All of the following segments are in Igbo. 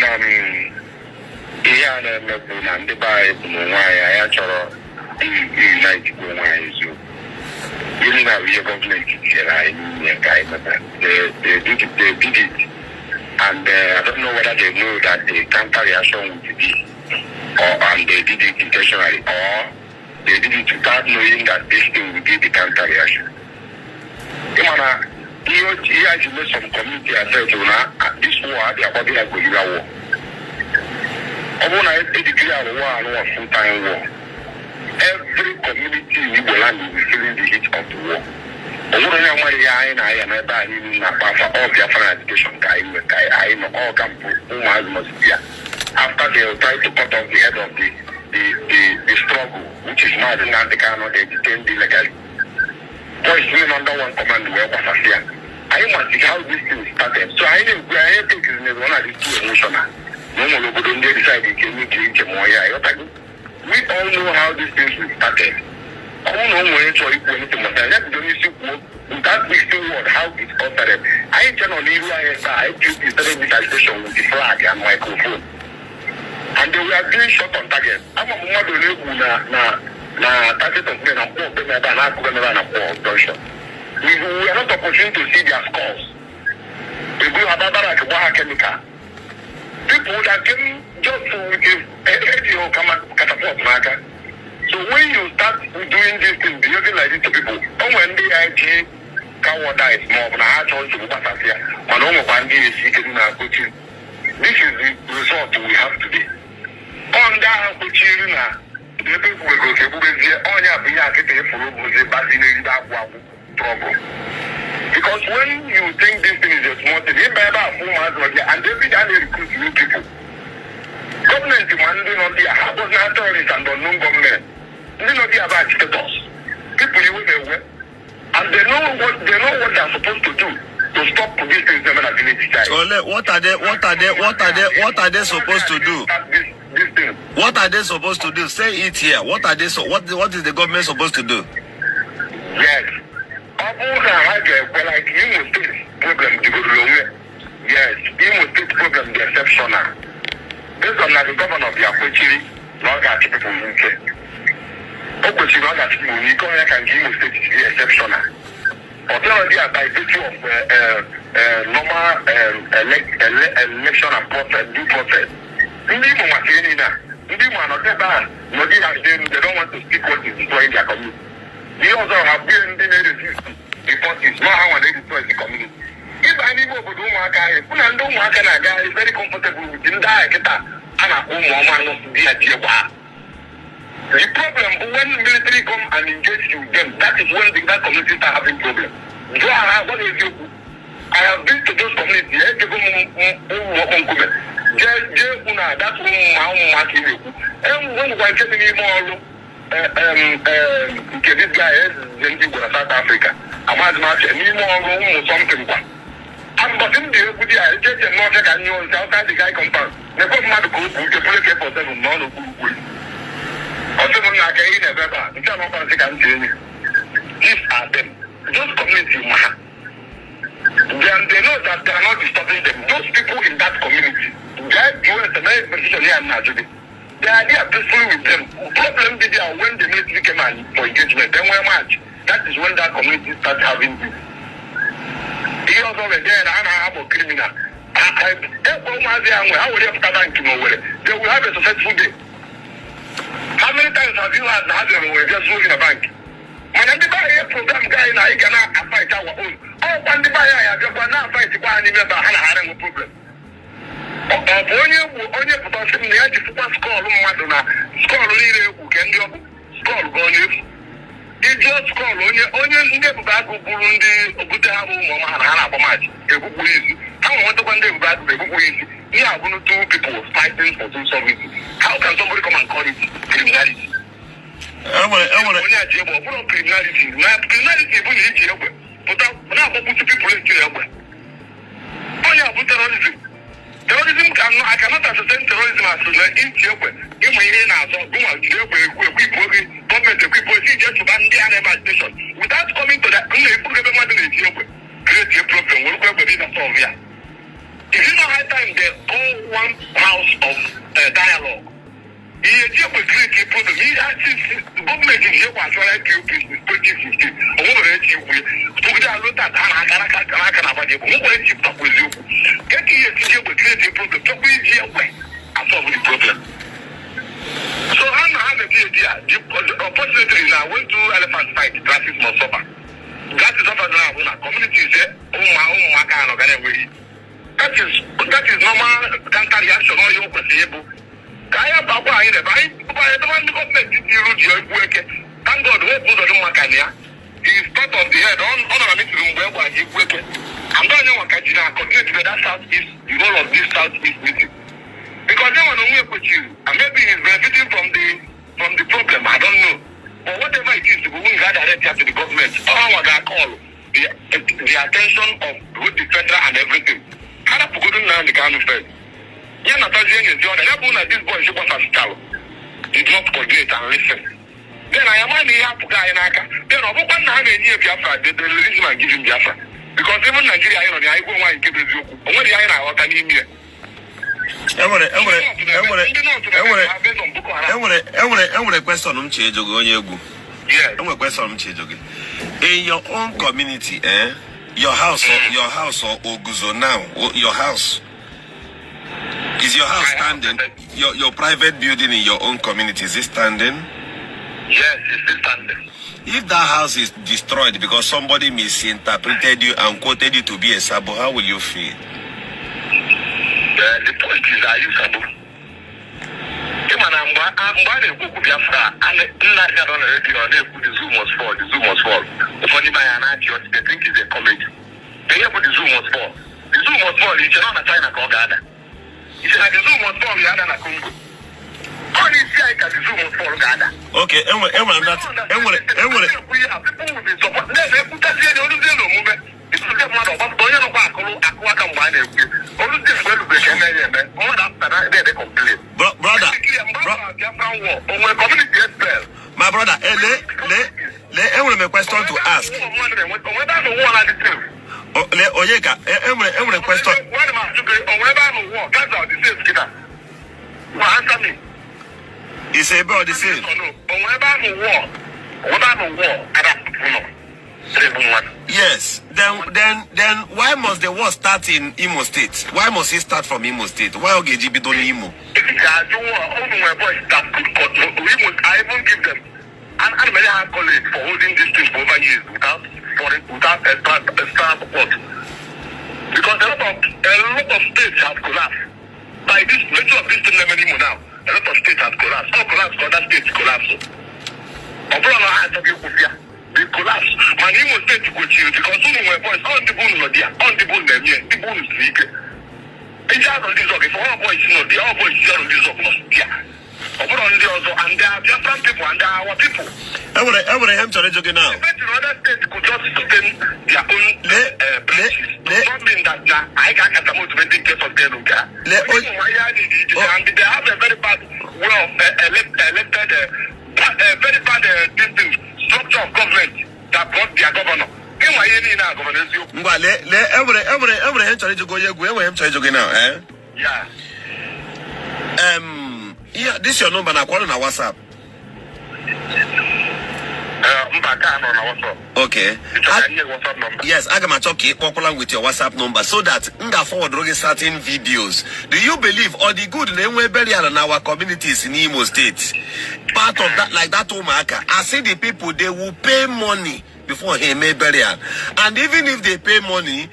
Na ihe a na-eme bụ na ndị be anyị bụ n'onwe anyị, anyị chọrọ unite onwe anyị eziokwu. Gịnị na ihe gọọmenti tinyere anyị n'ime ka anyị meta? They did it and I don't know whether they know that the counter reaction would be or and they did it intentionally or they did it without knowing that this thing will be the counter reaction. Ịma na ihe a ji mee some community affect bụ na this war adịghị akwado ya, guerrilla war. Ọ bụrụ na e declare war anụwa full time war, every community in Igbo land will be feeling the heat of the war. Ọ nwere onye amaghị ihe anyị na-aya n'ebe anyị niile na-akpa afa. Ọ Biafra agitation ka anyị nwe, ka anyị nọ ọ camp ụmụazị nọzi ya after they will try to cut off the head of the struggle, which is Maazị Nnamdi Kanu. They detained illegally, boys niile under one command wee gbasasị ya. Anyị masị how this thing started, so anyị na-ekwu anyị etekiri na ọ na-adị too emotional na o nwere obodo ndị decide nke emebiri njem ọhịa, ịghọtago? We all know how this thing started. Ọ bụrụ na o nwere chọrọ ikwu anything maka ya, bido n'isi kwuo without mixing word how it all started. Anyị nche nọ n'iru anyị taa. IPOB started this agitation with the flag and microphone and they were doing shot on target. Ama m mmadụ ole egwu na target of men na mkpọ ebe a na-akụghị ebe a na mkpọ junction. We are not opportune to see their scores. Ebu ha barrack, gba ha chemical. People that came just with a eji kama catapult n'aka. So when you start doing this thing, behaving like this to people, o nwere ndị ya ji cowardice ma ọ bụ na ha chọrọ nsogbu gbasasị ya, mana o nwekwa ndị esi ike dị na-akpọchi. This is the result we have today. Ọ ndị agha kpochiri na ebe ekwubego ka egbubezie ọnya bụ ihe akịta efuru bụzi bazi n'erigbe agwụ agwụ trouble. Because when you think this thing is a small thing, ịba ebe a fụ ụmụazị nọ there and every day a na-recruit new people. Gọọmenti ma ndị nọ there, ha bụzi na terrorists and unknown gọọmenti. Ndị nọ there bụ agitators. People iwe na-ewe. And they know what they are supposed to do to stop these things na village side. Ole, what are they supposed to do? This thing. What are they supposed to do? Say it here. What are they so what is the government supposed to do? Yes. Ọ bụrụ na ha ga-ekwe, like Imo State problem dịgoro onwe. Yes, Imo State problem dị exceptional. Based on na the governor bịa kwechiri na ọ ga-achị people n'ike. O kwechiri na ọ ga-achị people n'ike, onye ka nke Imo State dị exceptional. Ọ bịara dị by virtue of normal election and process, due process. Ndị Imo masịrị niile a, ndị Imo anọdụ ebe a nọdụ ya elu, they don't want to speak what is destroying their community. Ihe ọzọ, ha bue ndị na-resist the forces ma ha nwa na-destroy the community. Ịba n'ime obodo ụmụaka anyị fụ na ndị ụmụaka na-aga very comfortable with ndị agha kịta a na-akpọ ụmụ ọma nọ di ya ji egbe ha. The problem bụ when military come and engage you them, that is when that community start having problem. Jụọ ha, gwa gị eziokwu. I have been to those community. Ejego m ụmụ ọkpọ nkume jee jee kwu na that ụmụ ụmụaka ị na-ekwu enwekwa nke dị n'ime ọrụ nke this guy eze ndị Igbo na South Africa, amaghịzi m afịa n'ime ọrụ ụmụ something kwa. Mbọsị m dị egwu dị ya eche m n'ọfịa ka nyụọ nsị outside the guy compound, na-ekwe mmadụ ka o bu nke bụrụ AK-47 nọ n'okpuru ukwu. Ọ sị m na aka ihe na-ebe ebe a nke a n'ọkwa nsị ka m ji enyi. These are them, those community ma ha. Then they know that they are not disturbing them. Those people in that community, they do it and petition here and now. They are there peacefully with them. Problem be there when the military came and for engagement. Then when march, that is when that community start having this. Ihe ọzọ were there na a na-ahapụ criminal. Ekwe ụmụazị ya nwe ha were pụta bank n'Owerri. They will have a successful day. How many times have you had na ha bịara Owerri bịa zuo ohi na bank? Mana ndị be anyị, ihe program ga anyị na anyị ga na-afight our own. Ọkwa ndị be anyị anyị abịakwa na-afight kwa ha n'ime ebe a, ha na ha enwe problem. Ọ bụ onye gbu onye pụta sị m na ya ji fụkwa skull mmadụ na skull niile egwu ke ndị ọbụ skull ka ọ na-efu ijụọ skull onye ndị Ebube Agụ gburu ndị obute ha bụ ụmụ ọma ha na ha na-agba maachị egbukpuru isi ha nwe nwetakwa ndị Ebube Agụ egbukpuru isi. Ihe a bụrụ two people fighting for two sovereignty. How can somebody come and call it criminality? Enwere Onye a ji egbe, ọ bụrụ criminality na criminality bụ na iji egbe pụta na-agbagbutu people ejiri egbe. Onye a bụ terrorism. Terrorism can I cannot ascertain terrorism as na iji egbe ịma ihe ị na-azọ gụnwa jiri egbe ekwu ekwu ibu oge gọọmenti ekwu ibu osi ije chụba ndị a na-eme agitation without coming to the nna ekwu ebe mmadụ na-eji egbe create a problem, werekwa egbe dị na solve ya. Is it not high time they call one Ihe ji egbe create problem. Ihe asị gọọmenti ji egbe achọrọ IPOB 2015, o nwere echi ikwu ya tụgide alụ tata ha na-aka n'aka n'aka na-agbaji egbe. Nwere echi pụtakwa eziokwu ka ihe etinye egbe create problem, chọkwa iji egbe asolve the problem. So ha na ha na-eti eti ya. Unfortunately, na when two elephants fight, grasses must suffer. Grasses suffer. Na abụ na communities, ụmụaka ha nọ ga na-enweghị. That is normal counter reaction. Ọ ya o kwesịrị ịbụ ka anyị abakwa anyị na-ebe anyị ebe ndị gọọmenti iru ji egwu eke. Thank God, wepụ ụzọ dị mma ka na ya. He is part of the head. Ọ nọ na meeting mgbe egbe ji egwu eke, and onye nwa ka ji na coordinate that South East, the role of this South East meeting, because they want onwe kwechiri, and maybe he is benefiting from the problem. I don't know, but whatever it is, we ga direct ya to the government. Ọ nwa ga-call the attention of both the federal and everything. Ha rapụgodo Nnamdi Kanu first, ya natazie nyezi ọda ya bụ na this boy gbasasịtalụ did not coordinate and listen, then anyị ama na ihe apụghị anyị n'aka. Then ọ bụkwa nna ha na-enye ya Biafra, the release him and give him Biafra, because even Nigeria anyị nọ na anyị gwa onwe anyị nke bụ eziokwu, o nwere ihe anyị na-aghọta n'ime ya. Enwere enwere enwere Ndị North enwere na-eme based on Boko Haram. Enwere question m che ịjụ gị, onye egwu. Yes. Enwere question m che ịjụ gị. In your own community, eh, your house or your house or oguzo now, your house, is your house My house, standing? Your private building in your own community, is it standing? Yes, it's still standing. If that house is destroyed because somebody misinterpreted you and quoted you to be a sabo, how will you feel? The point is, are you sabo? Ịma na mgbe a na-ekwu okwu Biafra, nna ya nọ na redio ọ na-ekwu, "The zoo must fall, the zoo must fall." Ụfọdụ n'ime anyị na-achị ọchị. They think it's a comedy. Ihe bụ "the zoo must fall, the zoo must fall", iche na ọ na China ka ọ ga-ada, iche na "the zoo must fall" ga-ada na Congo. Ọ n'isi anyị ka "the zoo must fall" ga-ada. Okay, enwere enwere enwere Na-ekwutazie na oluzie na omume ịtụzie mmadụ ọgbapụta onye nọkwa akụrụ akụ aka mgbe a na-ekwu oluzie mgbe elube ka eme ya eme mmadụ apụtara na-ede complain. Brother, Mgbe a Biafran war, o nwere community expel? My brother, le le le, enwere m a question to ask. Onwe ebe a nụ war na-adị safe? Le Onyeka, enwere question. Onwe ebe a nụ war, Gaza ọ dị safe kịta? Gwa, answer me. Is ebe ọ dị safe? Onwe ebe a nụ war, onwe ebe a nụ war ada nọ save mmadụ? Yes. Then why must the war start in Imo State? Why must it start from Imo State? Why ọ ga-eji bido n'Imo? Ga-ajụ unu nwere boys that could cut. We must, I even give them and many have college for holding this thing for over years without foreign, without extra support, because a lot of states have collapsed by this virtue of this thing na Imo now. A lot of states have collapsed. All collapse, other states collapse. Ọ bụrụ na ha achọghị ịkwụsị ya, they collapse. Mana Imo Steeti kwechiri because unu nwere boys. Ọ ndị bụ unu nọ di ya, ọ ndị bụ unu na-eme ya, ndị bụ unu siri ike. Eji azụ ndị zọg ife all boys nọ di, all boys ọrụ ndị zọg nọ di ya, ọ bụrụ ndị ọzọ, and they are Biafran people and they are our people. Enwere ihe m chọrọ ịjụ gị now. But other states could just sustain their own branches. Does not mean that na anyị ga-akata moto ndị nke sustain nke ha. Onye nwe ihe a na-eji iji, and they have a very bad way of elected, very bad this thing, structure of government that brought their governor. Ịnwa ihe niile a governor eziokwu. Ngwa, lee lee, enwere ihe m chọrọ ịjụ gị, onye egwu. Enwere ihe m chọrọ ịjụ gị now, eh? Yeah. Yeah, this your number na kwado na WhatsApp? Mba, ka nọ na WhatsApp. Okay. Ị chọrọ ka nye gị WhatsApp number? Yes, aga m achọ ka ị kpọkwala m with your WhatsApp number so that m ga-forward gị certain videos. Do you believe or the good na-enwe burial na our communities in Imo State? Part of that, like that ụmụaka, I see the people, they will pay money before ha eme burial. And even if they pay money,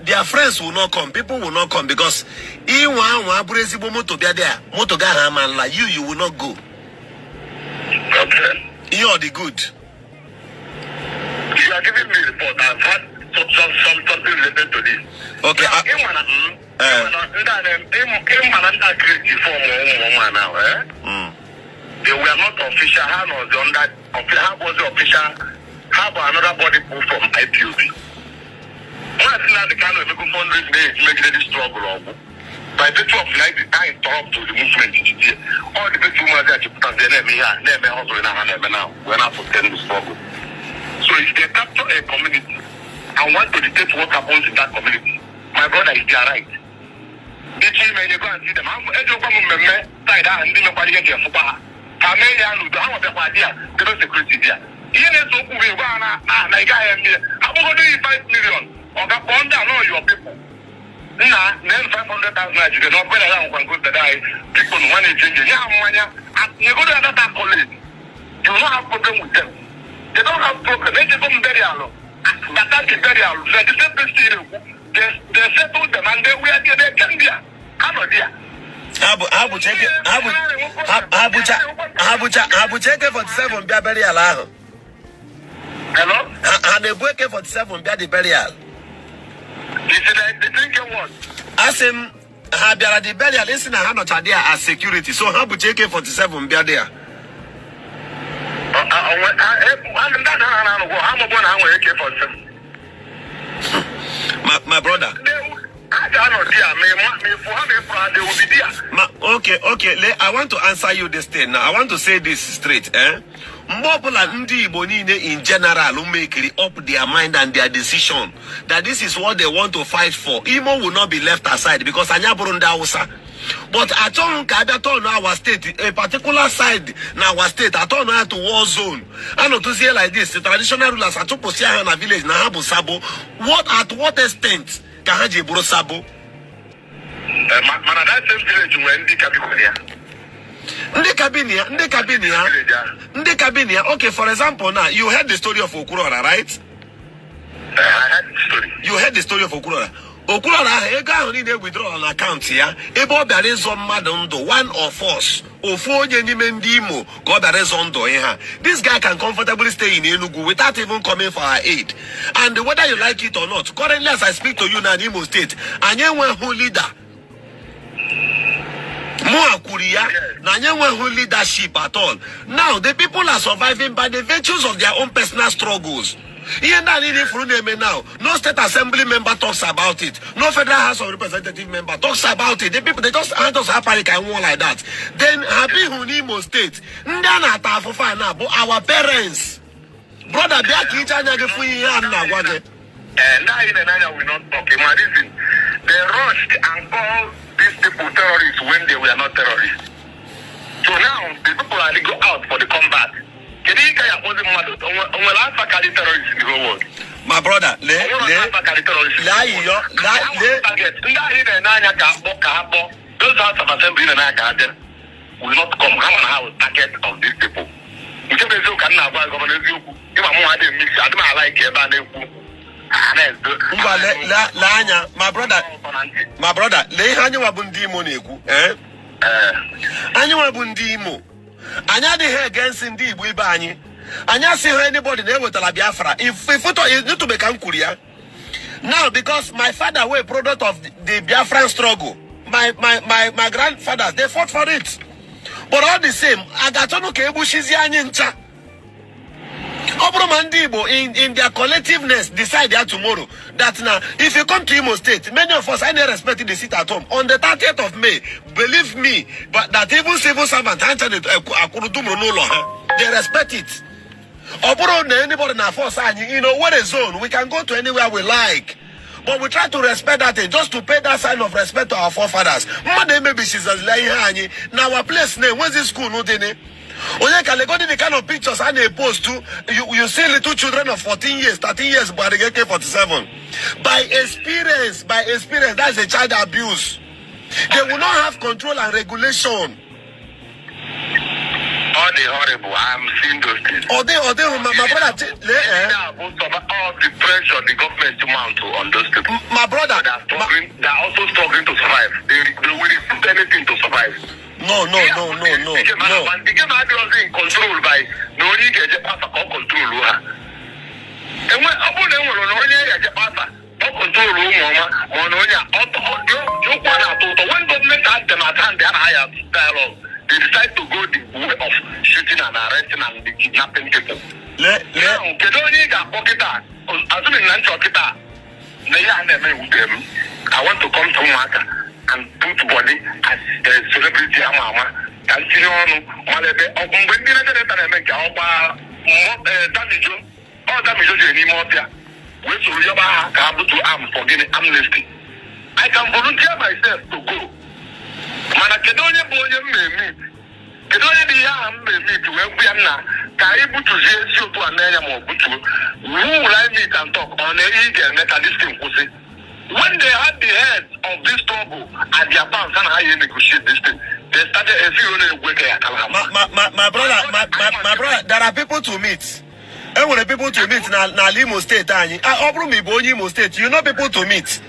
their friends will not come, people will not come, because ịnwa anwa abụrụ ezigbo moto bịa there, moto gaghị ama nla, you will not go. Okay. Ihe ọ dị good? You are giving me report. I've had something related to this. Okay. Now, ịma na ịma na ndị a ịma na ndị a create form ụmụ ụmụ now, eh? They were not official. Ha nọzi under ha bụzi official. Ha bụ another body pulled from IPOB. Maazị Nnamdi Kanu emego fundraising na-eji megide this struggle ọgwụ. By virtue of na I interrupt the movement ijiji. All the virtue ụmụazị achịpụtazie na-eme ihe a na-eme hustle na ha na-eme now. Wee na-sustain the struggle. So if they capture a community and want to dictate what happens in that community, my brother, is their right. Iche ime ihe, go and see them. Ejekwa m mmemme side ahụ ndị mekwara ihe ji efụkwa ha. Ka mee ya n'udo. Ha nwebịakwa di ya debe security di ya. Ihe na-ese okwu bụ igwe a na ị gaghị eme ya. Akpọgodo yi 5 million, ọ ga-kpọọ ndị a nọ your people nna na 500,000 na jide na ọbụla ya nkwa nke dada anyị. Biko, nwa na-eje nje nye ha mmanya, nyegodo ya data college. You will not have problem with them. They don't have problem. Ejego m burial bata the burial, the same person ị na-ekwu. They settle them and they were there. They came there, ha nọ there. Ha bụ ha bụcha eke ha bụ ha ha bụcha ha bụcha ha bụcha AK47 bịa burial ahụ? Hello? Ha na-ebu AK47 bịa the burial? You see the thinking what? Asị m, ha bịara the burial, isi na ha nọcha there as security, so ha bụcha AK47 bịa there? Ndị a ha na-anụgwọ ha mọbụ na ha nwere AK47. My brother. Ha ga-anọ di ya ma ịfụ ha ma ịfụ ha, they will be there. Ma okay, le, I want to answer you this thing now. I want to say this straight, eh? Mgbe ọbụla ndị Igbo niile in general make up their mind and their decision that this is what they want to fight for, Imo will not be left aside, because anyị abụrụ ndị Hausa. But achọghị m ka abịa turn our state, a particular side na our state, a turn ya to war zone. Anọtụzie like this, the traditional rulers achụpụsịa ha na village na ha bụ sabo. What, at what extent ka ha ji bụrụ sabo? Mana that same village nwere ndị ka bikwa ya. Ndị cabin ya, ndị cabin ya. Village ahụ. Ndị cabin ya. Okay, for example now, you heard the story of Okwuluora, right? I heard the story. You heard the story of Okwuluora. Okwuluora ahụ, ego ahụ niile withdraw na akaụntụ ya, ebe ọ bịara ịzọ mmadụ ndụ, one of us, ofu onye n'ime ndị Imo ka ọ bịara ịzọ ndụ ihe a. This guy can comfortably stay in Enugu without even coming for our aid. And whether you like it or not, currently, as I speak to you now, in Imo State, anyị enweghị leader. Mụa kwuru ya na anyị enweghị leadership at all. Now the people are surviving by the virtues of their own personal struggles. Ihe ndị a niile ifuru na-eme now, no state assembly member talks about it, no federal House of Representative member talks about it. The people, they just hand us hapari ka nwụọ like that. Then happy hụ n'Imo State, ndị a na-ata afụfụ a na bụ our parents. Brother, bịa ka ije anya gị fụ ihe a m na-agwa gị. And now in Nigeria will not talk. In my reason, they rushed and called these people terrorists when they were not terrorists. So now the people are go out for the combat. Kedu ihe ka ya akpọzi mmadụ? O nwere afa karị terrorists in the whole world? My brother, lee. O nwere Lee. afa karị terrorists in the Lee. whole Ayịyọ world? lee, lee. Target. Ndị ahụ ị na-ene anya ka akpọ ka ha kpọọ those House of Assembly na anya ka ha bịa will not come. Ha mana ha was target of these people. Nke bụ eziokwu ka m na-agwa gọvanọ, eziokwu ịma mụ adịghị mix, adị m ala ike ebe a na-ekwu a na-ezo. Ngwa, lee anya, my brother. My brother, lee ihe anyị nwa bụ ndị Imo na-ekwu, eh? Ee. Anyị nwa bụ ndị Imo, anyị adịghị against ndị Igbo ibe anyị. Anyị asịghị anybody na-ewetara Biafra. Ifụtọ ịtụbe ka m kwuru ya now, because my father were product of the Biafran struggle. My grandfathers, they fought for it. But all the same, a ga-achọnụ ka egbuchizie anyị ncha? Ọ bụrụ ma ndị Igbo in their collectiveness decide ya tomorrow that na if you come to Imo State, many of us, I na respect the sit at home on the 30th of May. Believe me, but that even civil servant ha ncha akwụrụ dumuru n'ụlọ ha, they respect it. Ọ bụrụ na anybody na force anyị in Owerri zone, we can go to anywhere we like, but we try to respect that thing, just to pay that sign of respect to our forefathers. Mmadụ emebisizazila ihe anyị na our place na-enwezi school dịnị onye ka legodi. The kind of pictures a na-epost, you see little children of 14 years, 13 years gbara AK47. By experience, by experience, that's a child abuse. They will not have control and regulation. Ọ dị horrible. I'm seeing those things. Ọ dị my brother, lee, eh. Ihe a bụ all the pressure the government mount on those people. My brother. They are struggling. They are also struggling to survive. They will refuse anything to survive. No, no, no, no, no, no. The game adịghịzi in control by na onye ị ga-eje kpasa ka ọ control ha. Enwe ọ bụrụ na e nwere na onye ga-eje kpasa ka ọ control ụmụ ọma, ma ọ na onye a dị okwu a na-atọ ụtọ. When government has them at hand, they anaghị dialogue. They decide to go the way of shooting and arresting and kidnapping people. Lee, lee. Now, kedu onye ị ga-akpọ kịta, assuming na nchọ kịta na ihe a na-eme ewute m, I want to come to ụmụaka and put body as a celebrity ama ama ka m tinye ọnụ mara ebe mgbe ndị Niger na-eme nke ọgba damijo ọ damijo jere n'ime ọfịa wee soro yọba ha ka ha butu am for gịnị? Amnesty. I can volunteer myself to go, mana kedu onye bụ onye m na-eme? Kedu onye dị ihe ahụ m na-emeet wee gwa ya nna ka anyị butuzie esi otu a mee ya, ma ọ butuo? Who will I meet and talk on ihe ị ga-eme ka this thing kwụsị? When they had the head of this struggle at their palms, and how you negotiate this thing, they started a few na-ekwe ka ya kala ha. My brother, my brother, there are people to meet. E nwere people to meet na n'ala Imo Steeti anyị. Ah, ọ bụrụ ma ị bụ onye Imo Steeti, you know people to meet,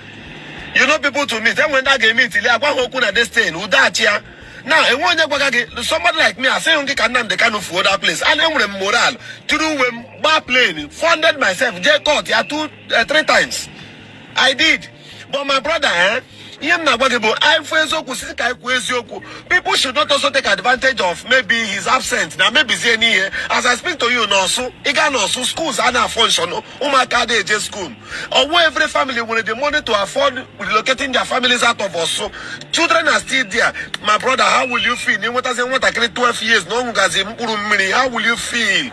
you know people to meet. Enwere ndị a ga-emeet ile agwa ha okwu na destin udachi ya na enwe onye gwaga gị. Somebody like me, asịghị gị ka Nnamdi Kanu fuo that place, and enwere m moral tụrụ uwe m, gbaa plane, funded myself, jee court ya two, three times I did. But my brother, eh, ihe m na-agwa gị bụ anyị fụ eziokwu, sisi ka anyị kwuo eziokwu. People should not also take advantage of maybe his absent na mebizie n'ihe. As I speak to you, n'Ọsụ, ị gaa n'Ọsụ, schools a na-afunction, ụmụaka adịghị eje school. Ọwụ every family nwere the money to afford relocating their families out of Ọsụ. Children are still there. My brother, how will you feel na ịnwetazi nwatakịrị 12 years na ọ ṅụgazi mkpụrụ mmiri? How will you feel?